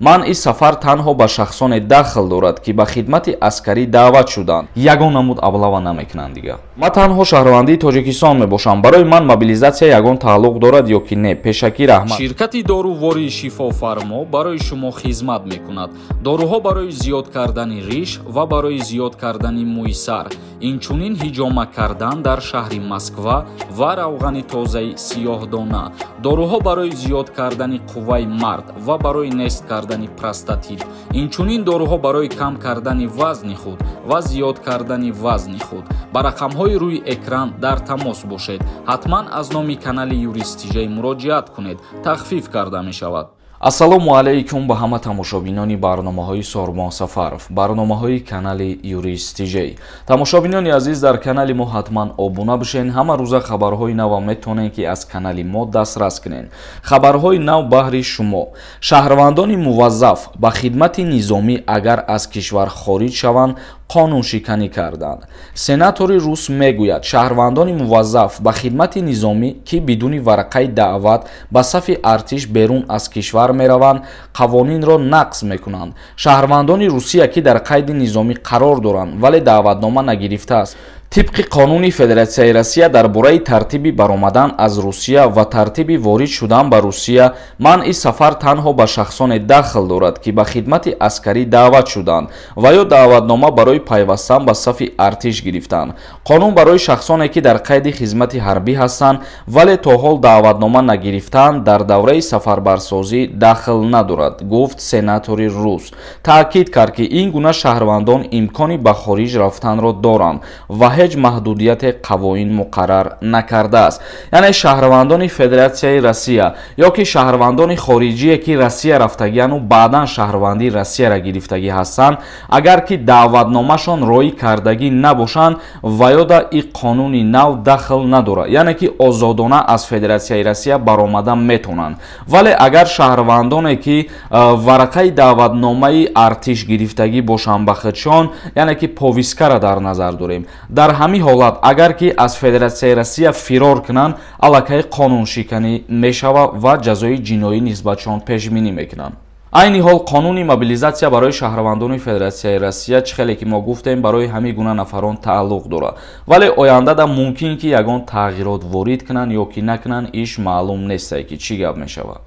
Манъи сафар танҳо ба шахсоне дахл дорад, ки ба хидмати аскарӣ даъват шуданд. Ягон намуд облава намекунанд дига. Ман танҳо шаҳрвандии Тоҷикистон мебошам. Барои ман мобилизатсия ягон тааллуқ дорад ё ки не? Пешакӣ раҳмат. Ширкати дорувории Шифофармо барои шумо хизмат мекунад. Доруҳо барои зиёд кардани риш ва барои зиёд кардани мӯи сар, инчунин ҳиҷома кардан дар шаҳри Москва ва равғани тозаи сиёҳдона. Доруҳо барои зиёд кардани қувваи мард ва барои нест кардани простатит, инчунин доруҳо барои кам кардани вазни худ ва зиёд кардани вазни худ. Ба рақамҳои рӯи экран дар тамос бошед. Ҳатман аз номи канали Юрист Тиҷай муроҷиат кунед, тахфиф карда мешавад. Ассалому алайкум ба ҳама тамошобинони барномаҳои Сорбон Сафаров, барномаҳои канали Юрист Тиҷай. Тамошобинони азиз, дар канали мо ҳатман обуна бишен. Ҳама рӯза хабарҳои нава метавонед, ки аз канали мо дастрас кунед. Хабарҳои нав баҳри шумо. Шаҳрвандони муваззаф ба хидмати низомӣ агар аз кишвар хориҷ шаванд, қонуншиканӣ карданд. Сенатори рус мегӯяд, шаҳрвандони муваззаф ба хидмати низомӣ, ки бидуни варақаи даъват ба сафи артиш берун аз кишвар мераванд, қавонинро нақз мекунанд. Шаҳрвандони Русия, ки дар қайди низомӣ қарор доранд, вале даъватнома нагирифтааст, тибқи қонуни Федератсияи Россия дар бораи тартиби баромадан аз Русия ва тартиби ворид шудан ба Русия, манъи сафар танҳо ба шахсоне дахл дорад, ки ба хидмати аскарӣ даъват шуданд ва ё даъватнома барои пайвастан ба сафи артиш гирифтанд. Қонун барои шахсоне, ки дар қайди хизмати ҳарбӣ ҳастанд, вале то ҳол даъватнома нагирифтаанд, дар давраи сафарбарсозӣ дахл надорад, гуфт сенатори рус. Таъкид кард, ки ин гуна шаҳрвандон имкони ба хориҷ рафтанро доранд ва ҳеҷ маҳдудияте қавоин муқаррар накардааст. Яъне шаҳрвандони Федератсияи Россия ё ки шаҳрвандони хориҷие, ки Россия рафтагиану баъдан шаҳрвандии Россияро гирифтагӣ ҳастанд, агар ки даъватномашон роӣ кардагӣ набошанд, ва ё да и қонуни нав дахл надорад, яъне ки озодона аз Федератсияи Россия баромада метавонанд. Вале агар шаҳрвандоне, ки варақаи даъватномаи артиш гирифтагӣ бошанд ба худшон, яъне ки повискара дар назар дорем, дар ҳамин ҳолат агар ки аз Федератсияи Россия фирор кунанд, аллакай қонуншиканӣ мешавад ва ҷазои ҷиноӣ нисбатшон пешбинӣ мекунанд. Айни ҳол қонуни мобилизатсия барои шаҳрвандони Федератсияи Россия, чӣ хеле ки мо гуфтем, барои ҳамин гуна нафарон тааллуқ дорад, вале ояндада мумкин ки ягон тағйирот ворид кунанд ё ки накунанд, иш маълум нестае, ки чӣ гап мешавад.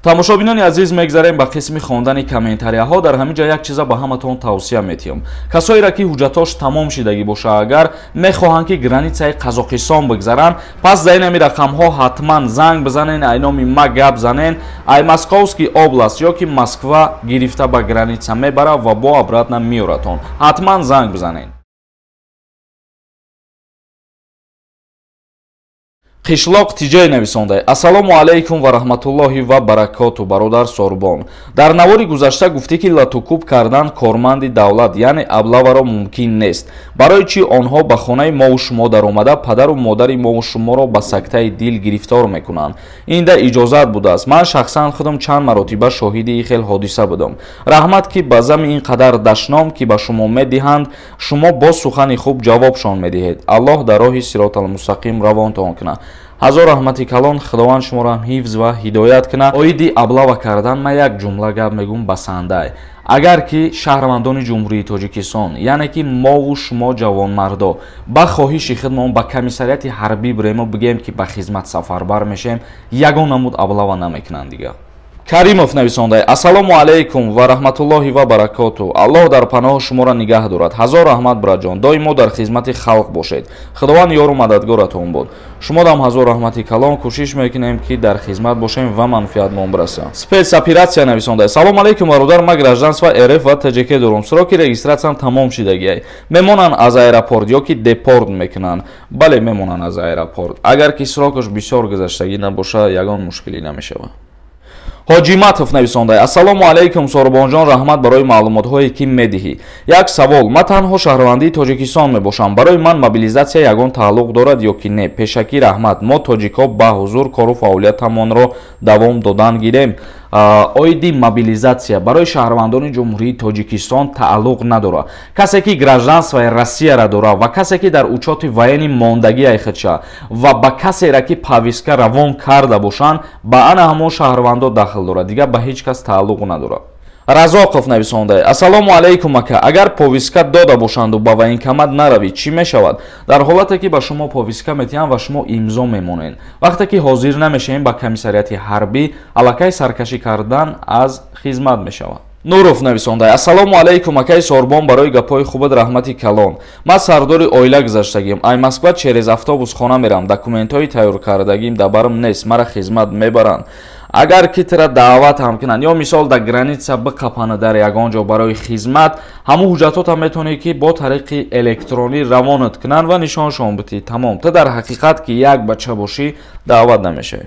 Тамошобинони азиз, мегзарем ба қисми хондани комментарияҳо. Дар ҳамин ҷо як чиза ба ҳаматон тавсия метиҳам. Касоеро, ки ҳуҷҷатош тамом шидагӣ боша, агар мехоҳанд, ки границаи Қазоқистон бигзаранд, пас дар инами рақамҳо ҳатман занг бизанен, ай номи ма гап занен, ай Московский область ё ки Москва гирифта ба граница мебара ва бо обратно меоратон. Ҳатман занг бизанен. Қишлоқ Тиҷай нависонда: Ассалому алайкум ва раҳматуллоҳи ва баракоту, бародар Сорбон. Дар навори гузашта гуфтӣ, ки латукӯб кардан корманди давлат, яъне облаваро мумкин нест. Барои чӣ онҳо ба хонаи мову шумо даромада, падару модари мову шуморо ба сактаи дил гирифтор мекунанд? Инда иҷозат будааст. Ман шахсан худам чанд маротиба шоҳиди ин хел ҳодиса будам. Раҳмат, ки ба зами ин қадар дашном, ки ба шумо медиҳанд, шумо боз сухани хуб ҷавобшон медиҳед. Аллоҳ дар роҳи сироталмустақим равонтон кунад. Ҳазор раҳмати калон, Худованд шуморо ҳифз ва ҳидоят кунад. Оиди облава кардан ман як ҷумла гап мегӯм басандай. Агар ки шаҳрвандони Ҷумҳурии Тоҷикистон, яъне ки мову шумо ҷавонмардо, ба хоҳиши худмон ба комиссариати ҳарбӣ бирему бигӯем, ки ба хизмат сафарбар мешем, ягон намуд облава намекунанд дига. Каримов нависонда: Ассалому алайкум ва раҳматуллоҳи ва баракоту. Аллоҳ дар паноҳ шуморо нигаҳ дорад. Ҳазор раҳмат, бираҷон, доимо дар хизмати халқ бошед. Худованд ёру мададгоратон буд. Шумодам ҳазор раҳмати калон. Кӯшиш мекунем, ки дар хизмат бошем ва манфиатмон бирасад. Спецоператсия нависонда: Салом алайкум, бародар, ман гражданство РФ ва ТЖК дорам. Сроки регистратсиям тамом шидагиай. Мемонанд аз аэропорт ё ки депорт мекунанд? Бале, мемонанд аз аэропорт. Агар ки срокаш бисёр гузаштагӣ набошад, ягон мушкилӣ намешавад. Ҳоҷиматов нависонда: Ассалому алайкум, Сорбонҷон, раҳмат барои маълумотҳое, ки медиҳӣ. Як савол: ман танҳо шаҳрвандии Тоҷикистон мебошам. Барои ман мобилизатсия ягон тааллуқ дорад ё ки не? Пешакӣ раҳмат. Мо тоҷикҳо ба ҳузур кору фаъолиятамонро давом додан гирем. Оиди мобилизатсия барои шаҳрвандони Ҷумҳурии Тоҷикистон тааллуқ надорад. Касе ки гражданствои Россияра дорад ва касе ки дар учёти военный мондагиай худша ва ба касера ки повестка равон карда бошанд, ба ана ҳамон шаҳрвандо дахл дорад, дигар ба ҳеҷ кас тааллуқ надорад. Разоқов нависонда: ассалому алайкум ака, агар повестка дода бошанду ба военкомат наравӣ, чӣ мешавад? Дар ҳолате ки ба шумо повестка метиҳанд ва шумо имзо мемонед, вақте ки ҳозир намешавем ба комиссариати ҳарбӣ, аллакай саркашӣ кардан аз хизмат мешавад. Нуров нависонда: ассалому алайкум акаи Сорбон, барои гапҳои хубат раҳмати калон. Ман сардори оила гузаштагим, ай Москва через автобус хона мерам, документҳои тайёр кардагим дабарам нест, мара хизмат мебаранд. Агар ки тира даъват ҳам кунанд ё мисол дар граница биқапана дар ягон ҷо барои хизмат, ҳамун ҳуҷҷатҳота метавонӣ ки бо тариқи электронӣ равонат кунанд ва нишоншон битӣ, тамом. Ту дар ҳақиқат ки як бача бошӣ, даъват намешавӣ.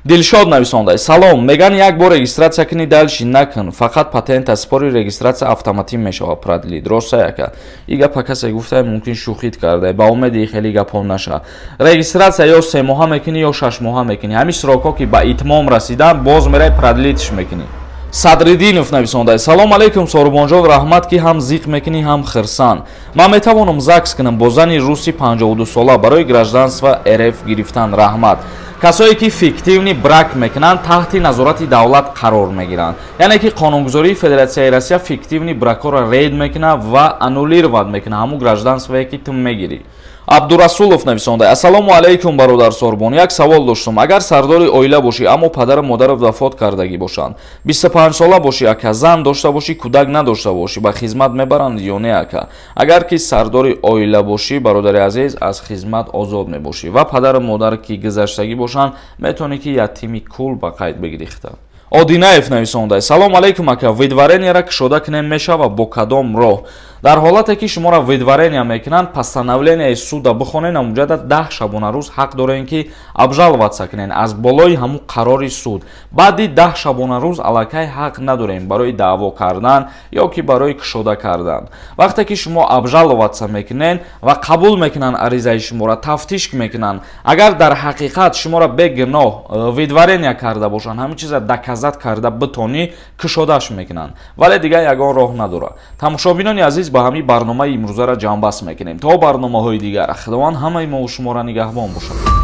Дилшод нависонда: салом, меган як бор регистрация кунӣ, дальше накун, фақат патента спори, регистрация автоматӣ мешавад, продлить. Роста яка и гапа касе гуфта, мумкин шӯхит карда, ба умеди хеле гапҳо наша. Регистрация ё 3 моҳа мекунӣ, ё 6 моҳа мекунӣ. Ҳамин срокҳо ки ба итмом расидан, боз мерай продлить ш мекунӣ. Садриддинов нависонда: салом алейкум Сорубонҷон, раҳмат ки ҳам зиқ мекунӣ, ҳам хирсанд. Ман метавонам ЗАГС кунам бо зани руси 52 сола барои гражданство РФ гирифтан? Раҳмат. Касое ки фиктивный брак мекунанд, таҳти назорати давлат қарор мегиранд, яъне ки қонунгузории Федератсияи Россия фиктивный бракҳоро рейд мекунад ва аннулировать мекунад ҳамун гражданствое ки ту мегирӣ. Абдурасулов нависонда: ассалому алайкум бародар Сорбон, як савол доштум. Агар сардори оила бошӣ, аммо падару модарат вафот кардагӣ бошанд, 25 сола бошӣ ака, зан дошта бошӣ, кӯдак надошта бошӣ, ба хизмат мебаранд ё не ака? Агар ки сардори оила бошӣ, бародари азиз, аз хизмат озод мебошӣ ва падару модар ки гузаштагӣ бошанд, метавонӣ ки ятими кул ба қайд бигирихта. Одинаев нависонда: салом алейкум ака, выдворения ра кушода кунем мешава, бо кадом роҳ? Дар ҳолате ки шуморо выдворения мекунанд, постановления и суда бихонед, амуҷада 10 шабонарӯз ҳақ дорем ки обжаловаться кунед аз болои ҳамун қарори суд. Баъди 10 шабонарӯз аллакай ҳақ надорем барои даъво кардан ё ки барои кушода кардан. Вақте ки шумо обжаловаться мекунед ва қабул мекунанд аризаи шуморо, тафтиш мекунанд, агар дар ҳақиқат шуморо бегуноҳ выдворения карда бошанд, ҳамин чиза доказать карда битонӣ, кушодааш мекунанд, вале дигар ягон роҳ надорад. Тамошобинони азиз, ба ҳамин барномаи имрӯзаро ҷамъбаст мекунем. То барномаҳои дигар, Худованд ҳамаи мову шуморо нигаҳбон бошад.